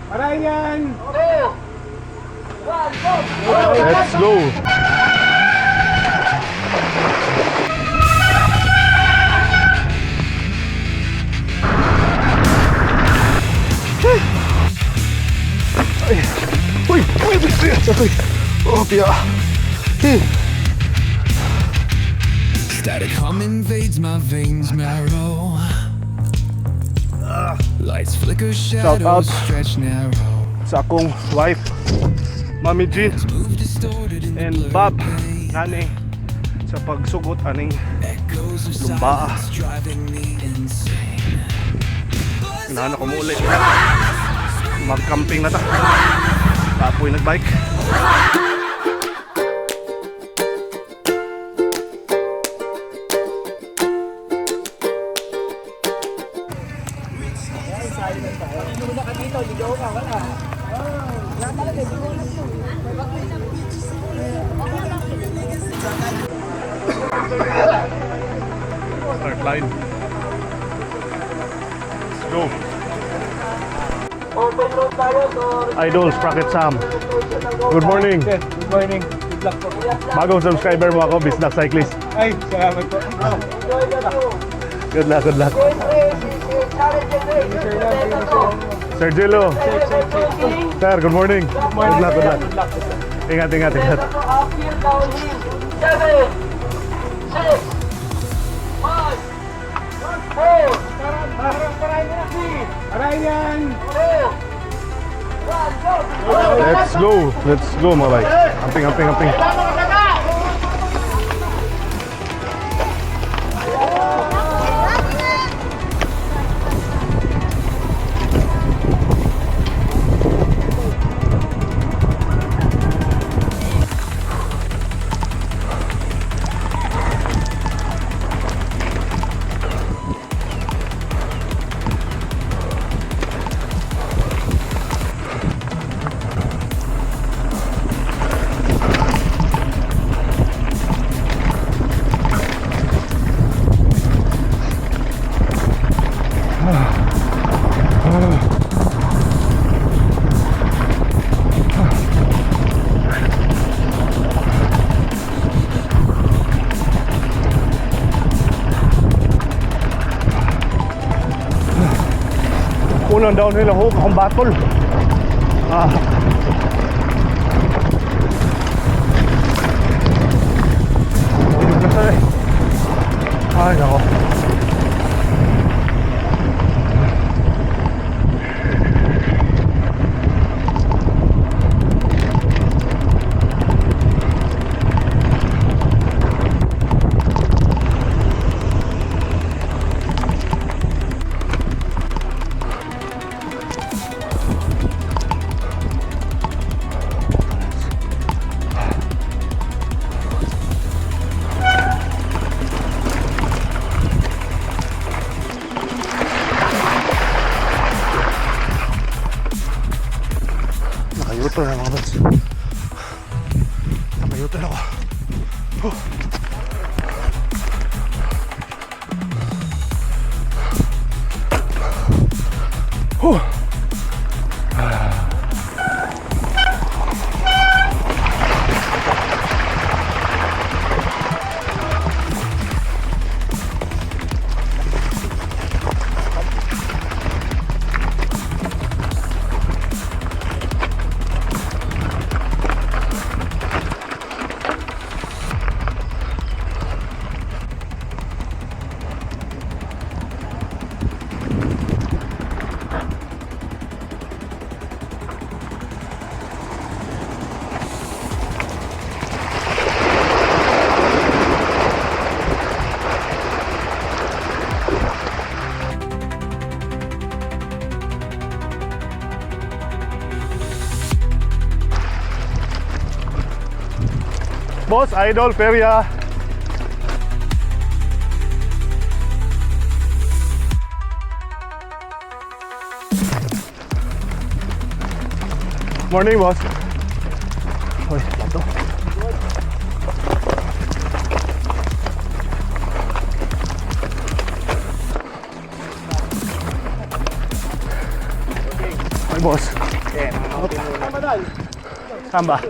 Parayan! Let's go. Ay. Uy, uy, uy, uy, uy. Oh, piya. Hey. Static hum invades my veins, marrow. Lights flicker, Shout out. shadows stretch narrow. Sa akong wife, Mami Jean Move distorted in the and blurred Bob, pain. nani sa pagsugot aning Echoes of Lumbaa. silence driving me insane. Ganahan ako muuli. Mag-camping na ta. Kapoy nagbike. Start line. Let's go. Idol Sprocket Sam. Good morning. Good morning. Good luck po. Bagong subscriber mo ako, Bisdak Cyclist. Ay, salamat po. Good luck, good luck. Sir Jello. Sir, good morning. Good luck, good luck. Ingat, ingat, ingat. Uphill, downhill. 7, 6, 5, 4, Parayan! 2, 1, go! Let's go. Let's go, mga bike. Amping, amping, amping. Unang downhill ako, akong batol. Ah. Hinog na siya eh. Ay, nako. Naka-U-turn na, mga lods. Naka-U-turn ako. Huh. Huh. Boss Idol Feria. Morning, boss. Uy, bato. Ay, Boss. Saan ba?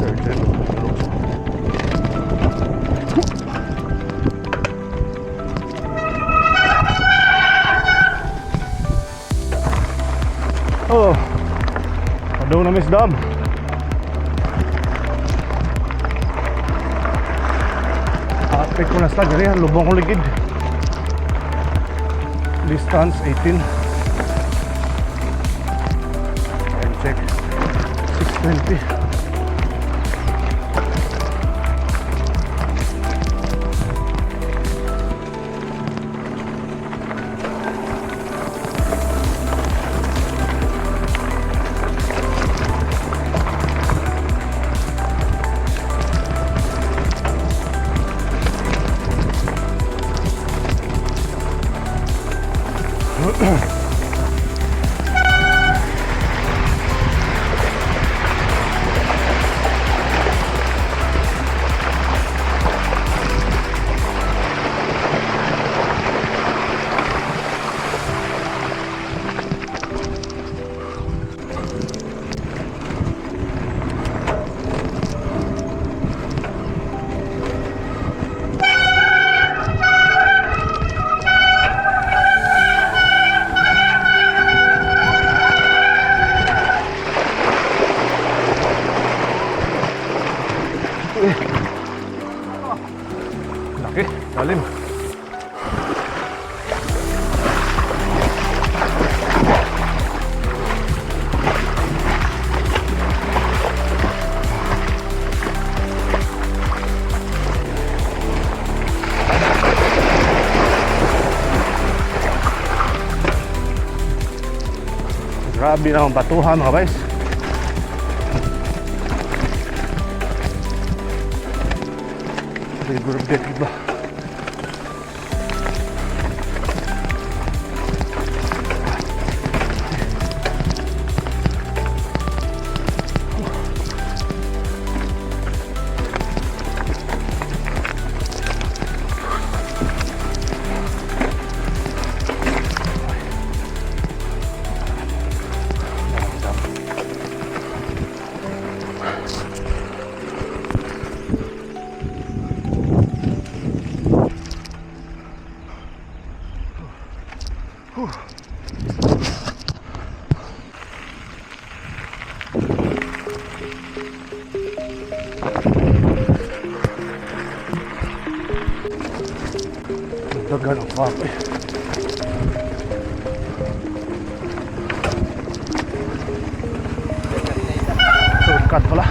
Sir Jello. Oh. Padung na, Miss Dam. Apik ko na sa gari, lubong ko ligid. Distance 18. Time check 6:20. Laki, lalim. Grabe na ang batuhan, mga guys. River bed ba? Dagan ang kapoy. Shortcut pala.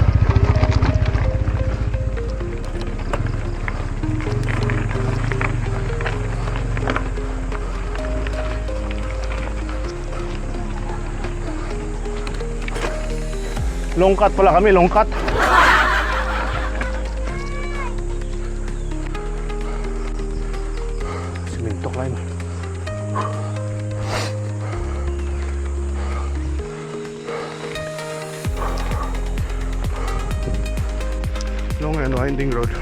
Long cut pala kami, long cut. Simento climb. Long and winding road.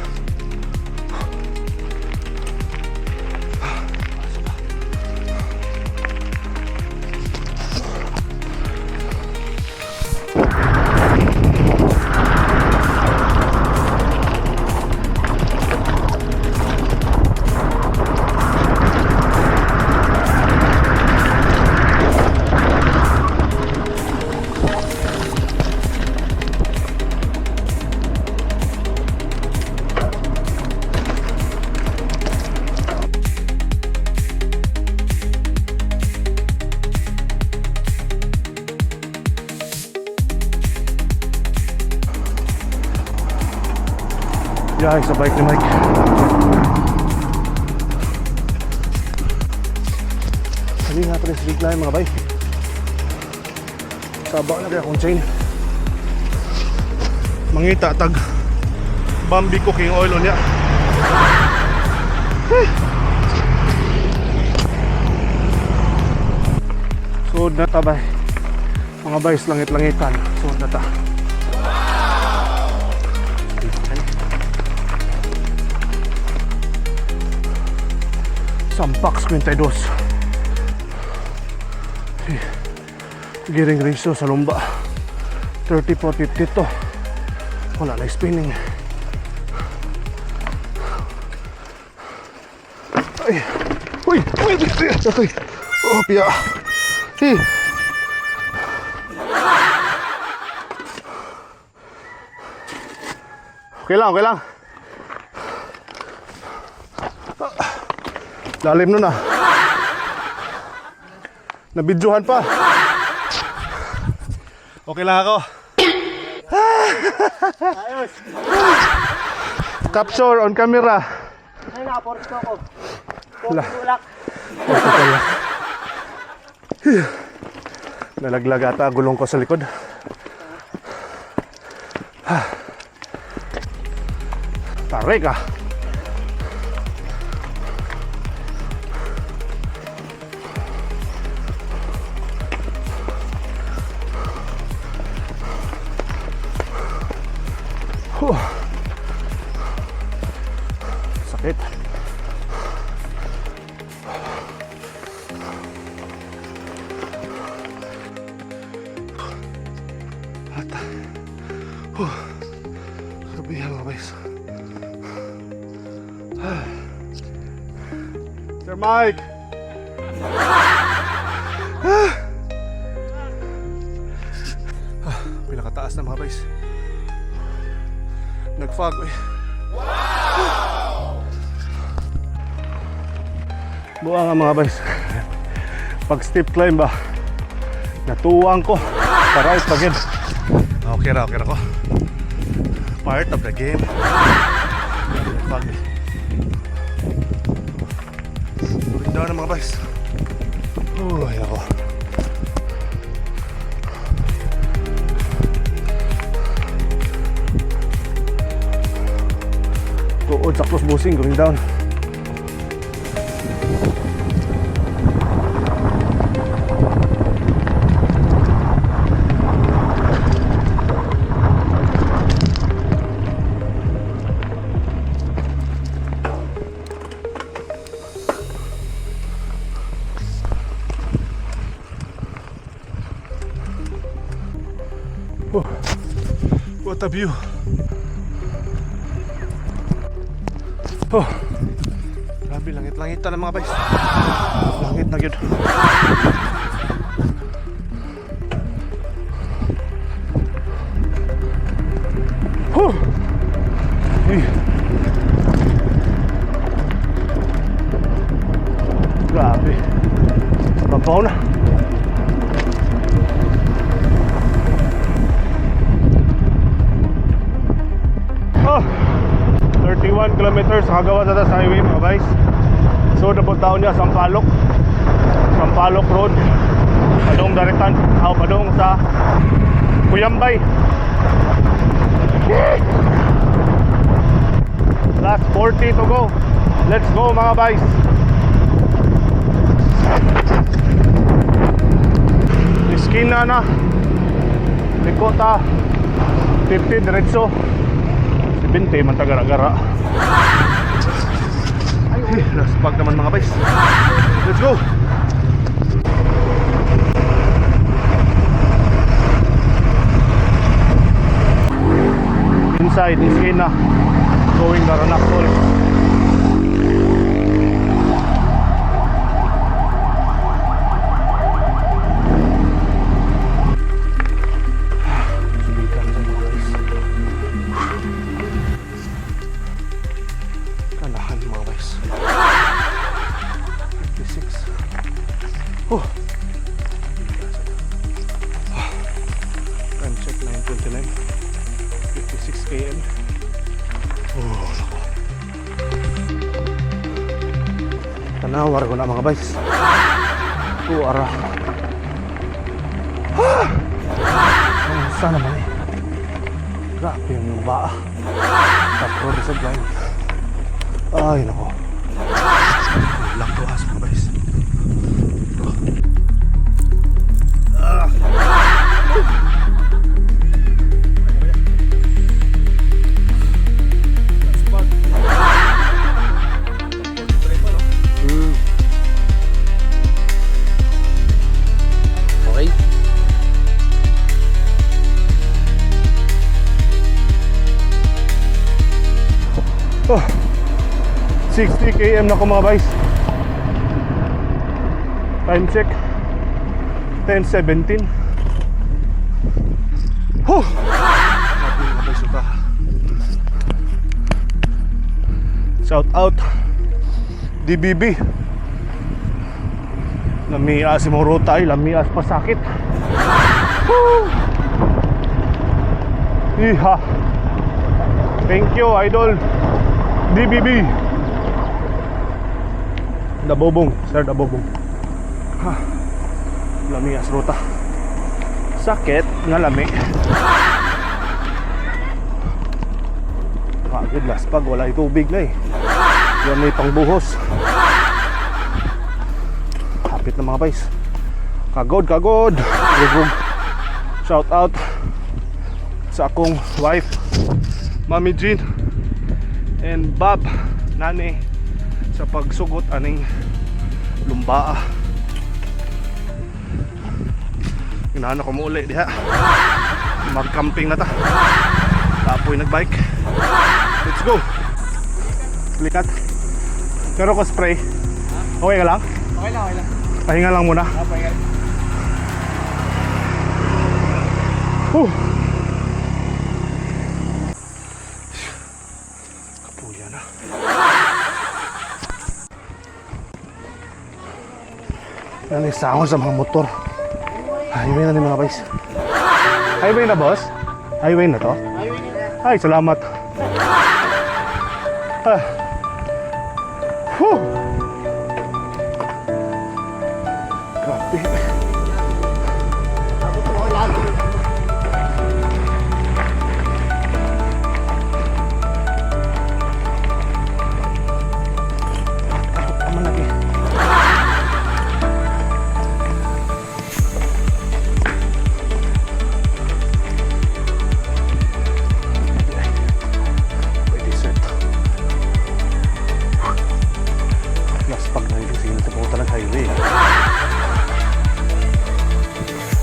Biyahe sa bike ni Mike. Kami nga pala sa big line, mga bay. Taba na kaya akong chain. Mangita tag Bambi cooking oil unya. Eh. Sud na ta bay. Mga bays, langit-langitan. Sud na ta. Sampak 52. Gearing ratio sa lumba. 34.52. Wala na spinning. Ay. Uy, uy, uy, uy, uy. Oh, piya. Hi. Okay lang, okay lang. Lalim nun ah. Nabidyohan pa. Okay lang ako. Ayos. Capture on camera. Ay, naka-force ko ako. Wala. Tulak. Nalaglag ata gulong ko sa likod. Tarik ah. Huh. Sakit. At, huh, grabe mga guys. Sir Mike! Ah, pinakataas na mga guys. Nag-fog eh. Wow! Buha nga mga guys. Pag steep climb ba, natuwang ko. Parait pa gid. Okay ra ko. Part of the game. Fog eh. Going down na mga guys. Uy, ako. Tuod sa close busing, going down. Oh, what a view. Oh. Grabe, langit-langit na mga guys. Langit na gyud. Huh. Uy. Grabe. Babaw na. Oh, 31 kilometers kagawa na sa highway mga guys. So napunta niya Sampaloc. Sampaloc Road. Padong Daritan, aw padong sa Cuyambay. Last 40 to go. Let's go mga guys. Iskina na. Likota 50 diretso. 70 man tagara-gara. Ay, last bag naman mga guys. Let's go. Inside Iskina going Daranak Falls. Subikan sa mga guys. Kanahan mga guys. 56. Oh. Time check 9:29. 56 km. Oh, nako. Tanawar ko na mga guys. Tuara. Ah! Sana man eh. Grabe yung baa. Top road sa blind. Ay, nako. Lang to as, mga guys. Ah. Okay. Oh, 60 km na ko, mga guys. Time check, 10:17. Huh! Grabe, mga guys, ito. Shout out DBB. Lamias si ruta ay lamias pasakit. Woo! Iha. Thank you, idol. DBB. Dabobong, Sir Dabobong. Ha. Lamias ruta. Sakit nga lami. Kagid last pag wala tubig na eh. Yan may pangbuhos. Kapit na, mga guys. Kagod, kagod. Rugog. Shout out sa akong wife, Mami Jean and Bob Nani, sa pagsugot aning lumbaa. Ganahan ako muuli diha. Mag-camping na ta. Tapoy nagbike. Let's go. Likat. Pero ko spray. Okay ka lang? Okay lang, okay lang. Pahinga lang muna. Ah, pahinga. Whew. Kapuya na. Yan ay sangon sa mga motor. Highway na ni, mga guys. Highway na, boss? Highway na to? Highway nila. Ay, salamat. Ah. Whew. Grabe. Abot mo ko lahat. Aman lagi. May dessert. Last pag na yung sino sa puta ng highway.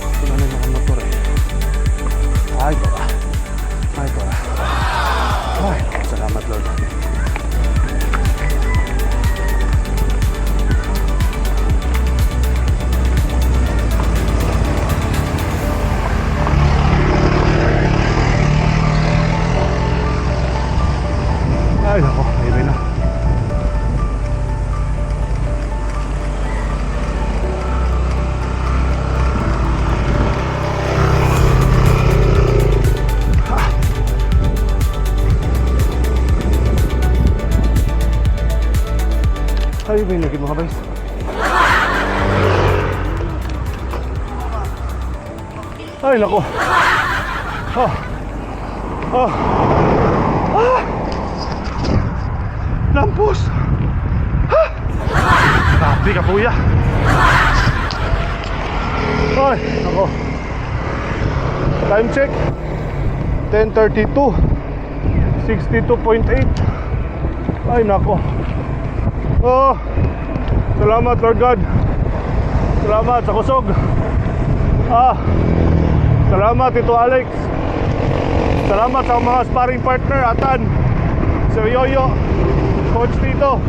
Ito na yung mga motor eh. Ay, baba. Ay, baba. Ay, salamat, Lord. Ay, nako, highway na. Ah. Highway na gid, mga guys. Ay, nako. Oh. Oh. Ah. Lampos! Ha! Grabe ka, kuya. Ay, nako. Time check. 10:32. 62.8. Ay, nako. Oh. Salamat, Lord God. Salamat sa kusog. Ah. Salamat, Tito Alex. Salamat sa mga sparring partner, Atan, Sir Yoyo, Coach Tito.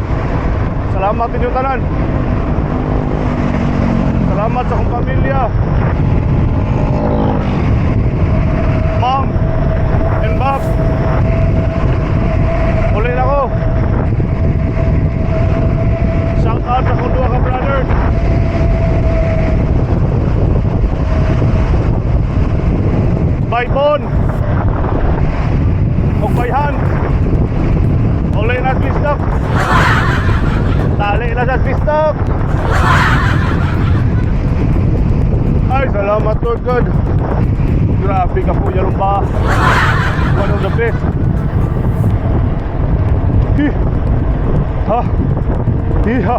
Salamat inyo tanan. Salamat sa akong pamilya. Mom and Bob. Uli na ko. Shout out sa akong duha ka brothers. Bye, Bon. Og bayhan. Uli na Bisdak. Tali na sa Bisdak. Ay, salamat, Lord God. Grabe ka po, ba? One of the best. Hi. Ha. Hi ha.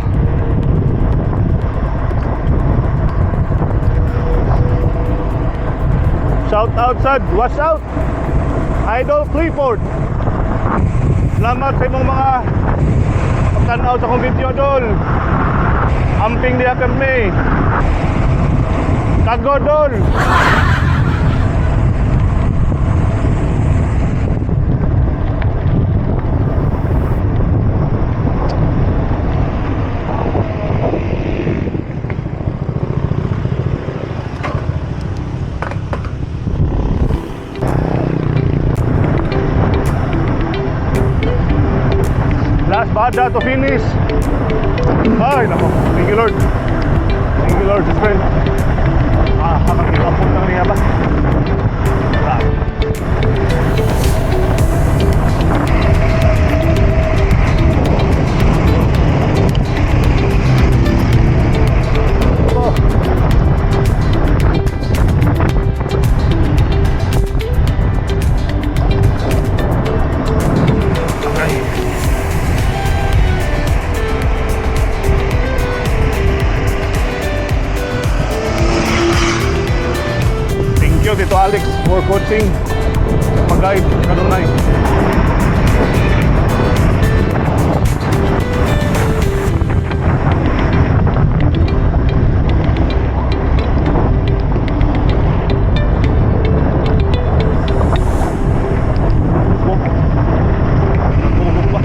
Shout out sad, watch out. Idol Clifford. Salamat sa imong mga pagtanaw sa akong video, Dol. Amping diha kami. Kagodol. Last bada to finish. Ay, nako. Thank you, Lord. Thank you, Lord. Friend. Ah, hakakilapot na niya ba? Grabe. Oh. Ay. Thank you, Tito Alex, for coaching sa pag-guide kanunay. Oh. Oh, ba?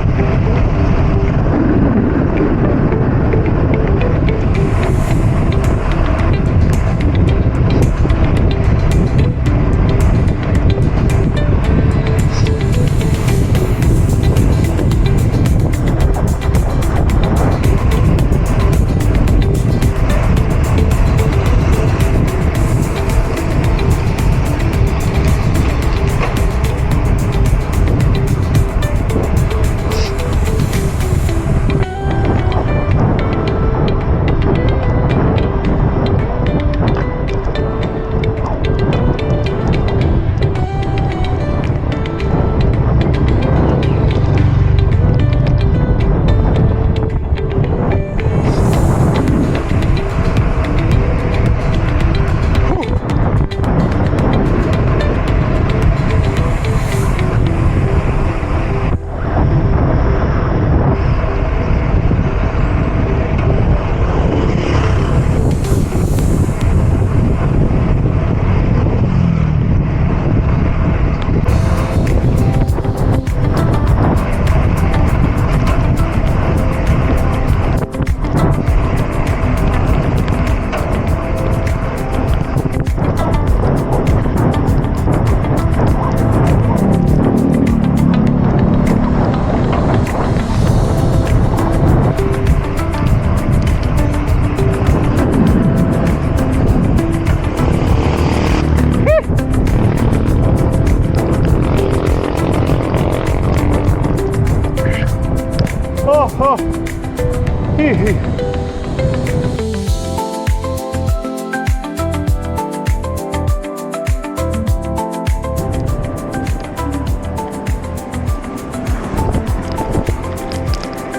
Oh, oh. Hi, hi.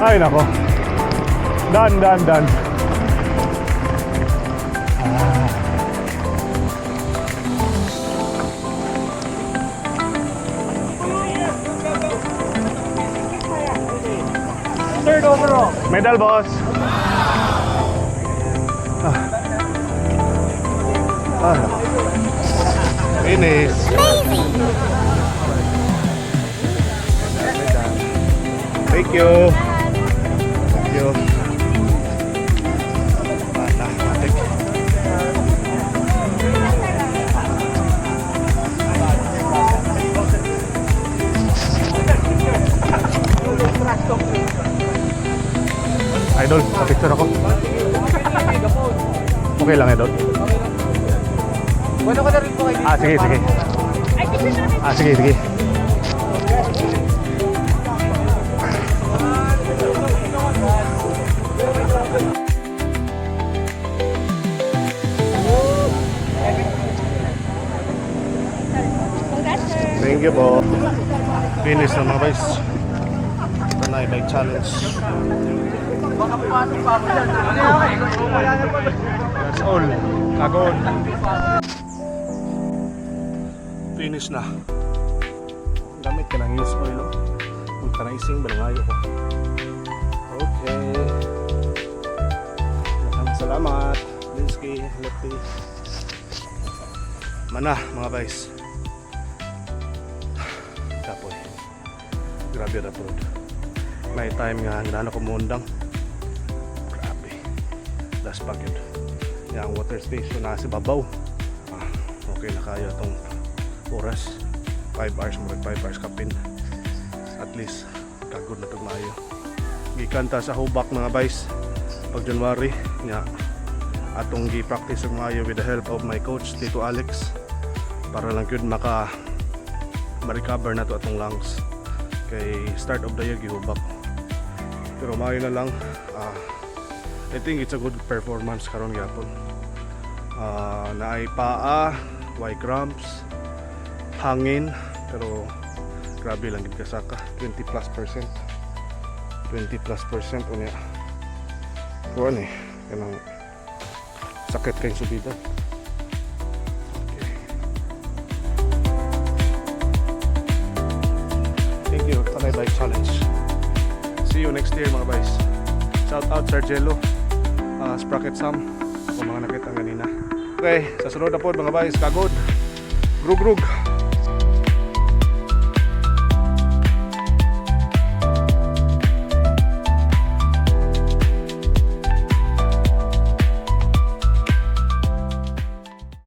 Ay, nako. Done, done, done. Third overall. Medal, boss. Ah. Ah. Finish. Thank you. Thank you. Bata, matik. Idol, pa-picture ako. Okay lang, Idol. Bueno ka na rin po kayo. Ah, sige, sige. Ah, sige, sige. Thank you po. Finish na, mga guys. Tanay Bike Challenge. That's all. Kagod. Finish na. Gamit ka ng use oil, oh. Vulcanizing ba ngayo ko. Okay. Maraming salamat. Linsky, Lefty. Mana, mga guys. Kapoy. Grabe na po. May time nga gana ko mundang. Grabe. Last pag yun. Yang water station na si babaw. Ah, okay na kayo itong oras. 5 hours, murag 5 hours kapin. At least kagod na tog maayo. Gikan ta sa hubak, mga guys, pag January nga atong gi-practice og maayo with the help of my coach, Tito Alex, para lang gyud maka ma-recover na to atong lungs kay start of the year gihubak, pero maayo na lang. I think it's a good performance karon gyapon. Naay paa, way cramps, hangin, pero grabe lang gid kasaka, 20+%, 20+% unya kuan eh, kanang sakit kay subida. Okay. Thank you, Tanay Bike Challenge. See you next year, mga guys. Shout out Sir Jello, Sprocket Sam, ako mga nakita kanina. Okay, sa sunod na po, mga guys, kagod. Grug grug.